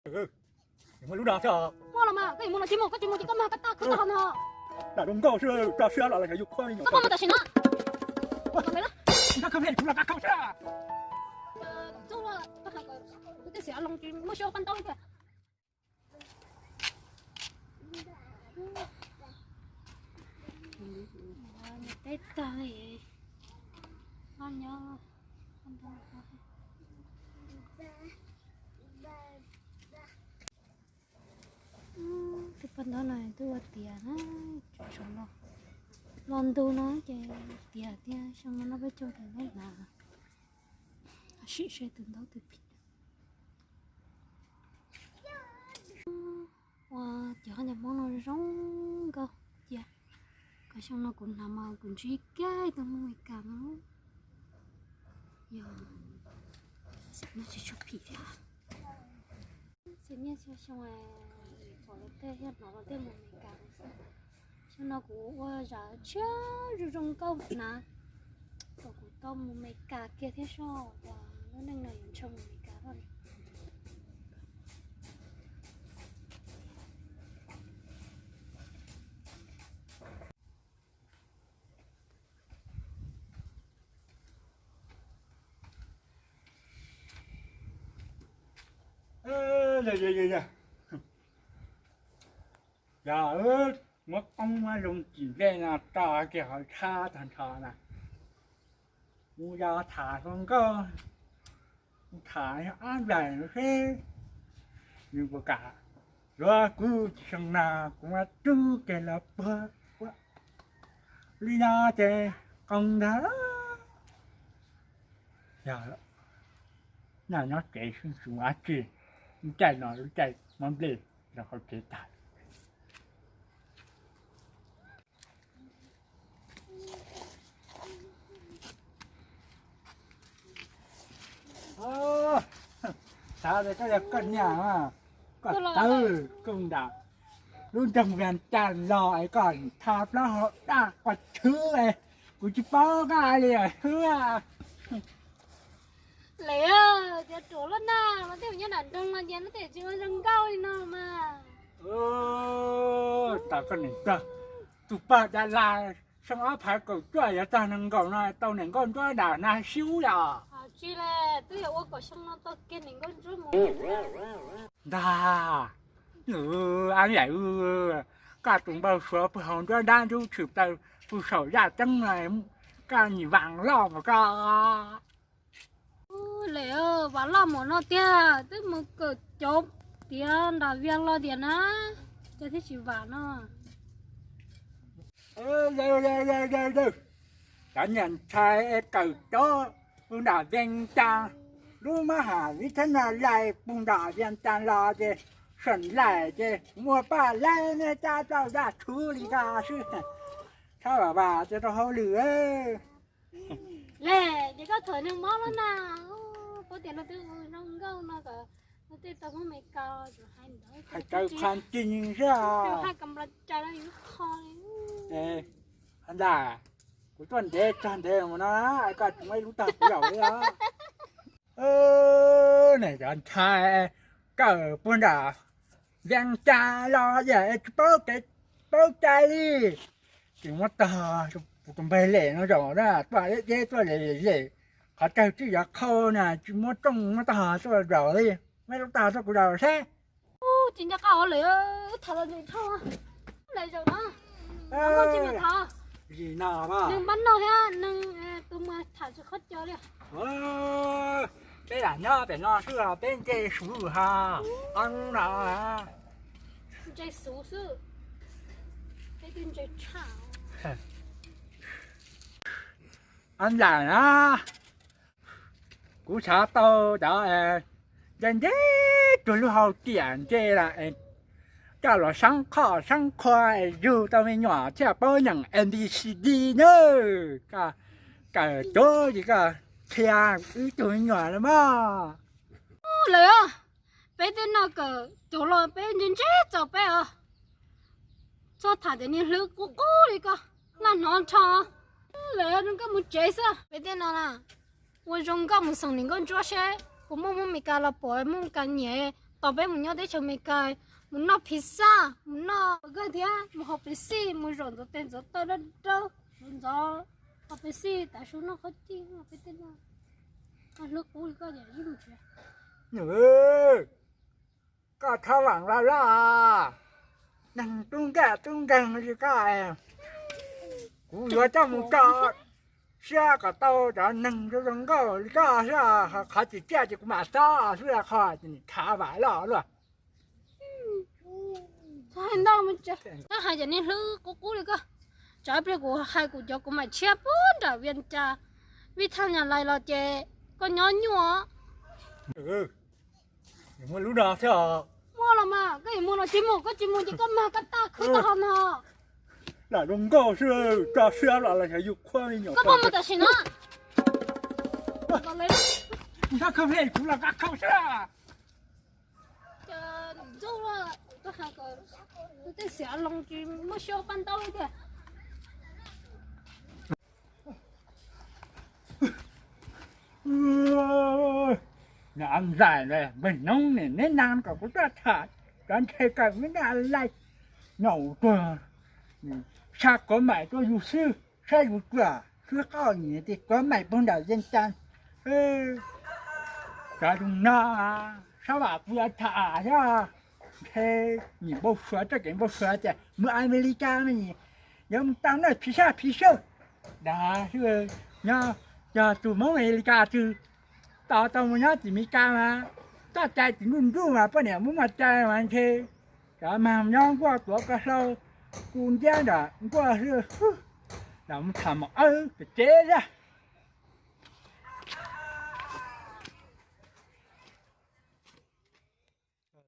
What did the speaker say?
Muaj lub no xwb. Muaj los mas, koj yuav mus los tsis mus, koj tsis mus ces koj mag koj tag khwb tag hov no. Dam zoo nkauj xwb, tso siab los los yus khuab li nyuam. Koj mus tam sim no. Koj khav kuv los koj khav xwb. Tej xiv loo tsis muaj siab pab ntaub tiag. Teb tag li, nyob nyob. Tus poj ntaub no twb ua tiav na, tseem los, los ntu no ces tiav tiag, xyoo no peb caug rau lub hnav. Sim saib tus ntaub twg phim. Ua cov qhob cov Hmoob no zoo nkauj cia. Kom xyoo no kuv hnav mas kuv ntsib kiag tus Hmoob Amelikas no. Yog, xyov no tsis tshua phim thiab. Xyov nyiaj xyov xyoo pom lawv tej thiaj hnov lawv tej mus Amelikas lawm xwb. Xyoo no kuv ua zam tshiab zoo zoo nkauj hnav kom kuv tau mus Amelikas kiag thiab soj uas lub neej no yuav ntshaw mus Amelikas lawm. Yog muab qoob muab loo cim nplej no tso kiag hauv tshab tag nrho na. Kuv yog tham hluas nkauj, kuv tham ob nplaim no seb nws puas kam yuav kuv. Xyoo no kuv muab rub kiag los puag li no ces qoo ntag. Yog, nyob tsev xwb tsis ua dab tsi, lub caij no lub caij muab nplej rau hauv tsev tag. Xav tias koj yog koj niam, koj tawv koj nram lub nroog Vias Cas los es koj tha plaub hau daj quas tshwv es kuv tsis paub koj li hwb. Lawm, cov ruam loj na, mas tej nyob nram nroog no ces lub teb tsis ua zoo nkauj li no mas. Tau koj niam, tus pog Dab Las xyoo ob phav kaum cuaj yuav txog nees nkaum no tau niam nkauj ntsuab nram na xyub yom. Tsis li, twb yog ua kom xyoo no tau kiag niam nkauj ntsuab mus ntag. Ab yam, koj tus npau suav pw hauv nruab nrab ntub tshwm plaws pw saum yaj ceeb, koj nyiam vam loj mas koj. Lawm, vam loj mus no tiag, twb mus kawm cov tiav nram Vias los tias na, cas thiaj tsis vam no. Cov niam ntxhais es kawm cov pug nram Vias Cas, lub mab ham vib thab na lais pug nram Vias Cas los ces seem laim ces muaj paj laib nej cab rau yaj tshwv li ko xwb. Txhob vam vam ces rau hauj lwm. Le, ces koj thuam neeg mob lub na, paub tias luag twb ua zoo nkauj no kom luag tej tau Hmoob Amelikas tsuas hais ntawd. Hais tawv qhov ncig xwb. Hais kam los cai no yus qho li. Ntag, kuv tuaj ntev txog ntev mus no, koj tsis muab ib lub tog kuv zaum li os. Nej cov ntxhais kawm pug nram Vias Cas los yam tsis paub kev paub cai li, tsis muab tog kuv tus npawg Lem no zaum na, tuaj deb deb tuaj Lem Lem, qhov chaw twb yuav qhau na tsis muab rooj muab tog tuaj zaum li, muab lub tog tuaj kuv zaum seb. Tsis nco qab lawm, tham los nws dhau lawm zaum no. Zim no nws npab no thiab nws tus mas tham tsis qhov cos li. Peb lam nyob pem no xwb os, peb ntse xuv ha. Ob hnub no ntse xuv xwb, peb twb ntse tshaj. Ab nlam na, kuv xav tau cov ntse ntse cuag lub hau tiam ntse lawm, coj los sab qhoj sab qhua es yug tau me nyuam thiaj paub nyeem A B C D na. Koj kawm cuag li koj qhia wb tug me nyuam los mas. Lawm, peb tej no kawm cuag los peb ntse ntse txaus peb os. Txhob tham tias niag hlwb qub qub li koj, laj hnov nrho. Lawm, koj mus tsev xwb, peb tej no na. Ua zoo nkauj mus xeem niam nkauj ntsuab seb puas muaj Hmoob Meskas los pom Hmoob Meskas nyiam tos peb mus nyob teb chaws Amelikas, mus noj pizza, mus noj burger thiab mus haus Pepsi, mus zaum ntxuav tes ntxuav taw dawb dawb, ntxuav ntxov haus Pepsi, tav su noj qhob cij, peb tej no. Hlub qub li koj ces ib mus tsev. Koj thab vam laj laj, neeg tub nkeeg tub nkeeg li koj, kuv yuav coj mus tso siab kom tau cov neeg zoo zoo nkauj li koj thiab. Qhov tsis tsiaj ces kuv mam txhob xwb, qhov ces nim khav vam loj luaj. Txhob hais ntau, koj hais cov niag hlwb qub qub li koj. Tsam ib pliag kuv hais kuv cov kuv mam tshiab puag nram Vias Cas, vij thaj nyas lais los ces koj nyob nyuaj. Muaj lub no thiab os. Muaj los mas, koj yuav mus los tsis mus, koj tsis mus ces koj mag koj tag khwb tag ho no. Lam zoo nkauj xwb, tso siab los los xyov yus qhuab me nyuam. Koj puas mus tam sim no? Koj khawb hle kuv los koj khawb xwb. Ntxub, koj hais kom tus tej xiav loo tsis muaj siab paj ntaub li tiag. Nws a nzais npawg noob ne, neb nag kom kuv tuaj tham cov ntshe kawg neb naj lais nyaum tuag. Sab kuv maim tuaj yug xwb, sab yug tuaj xwb qoj nyiam tias kuv maim puag nram yeej cas. Cov zoo no sab vam kuv yuav tham thiab. Ntshe nim npau suav txoj kev npau suav tias mus Amelikas me nim yuav mus tau noj phiv sab phiv sawj dag xwb. Nyob yog tus Hmoob Amelikas twg tos tau mus nyob tim Amelikas mas txoj cai tsis nruj nruj mas poj niam muab muaj cai mas ntshe cov mag nyob nkuaj tuav ko hlau, kuj ntiab nram nkuaj xwb. Los mus tham mos awb pem tsev thiab.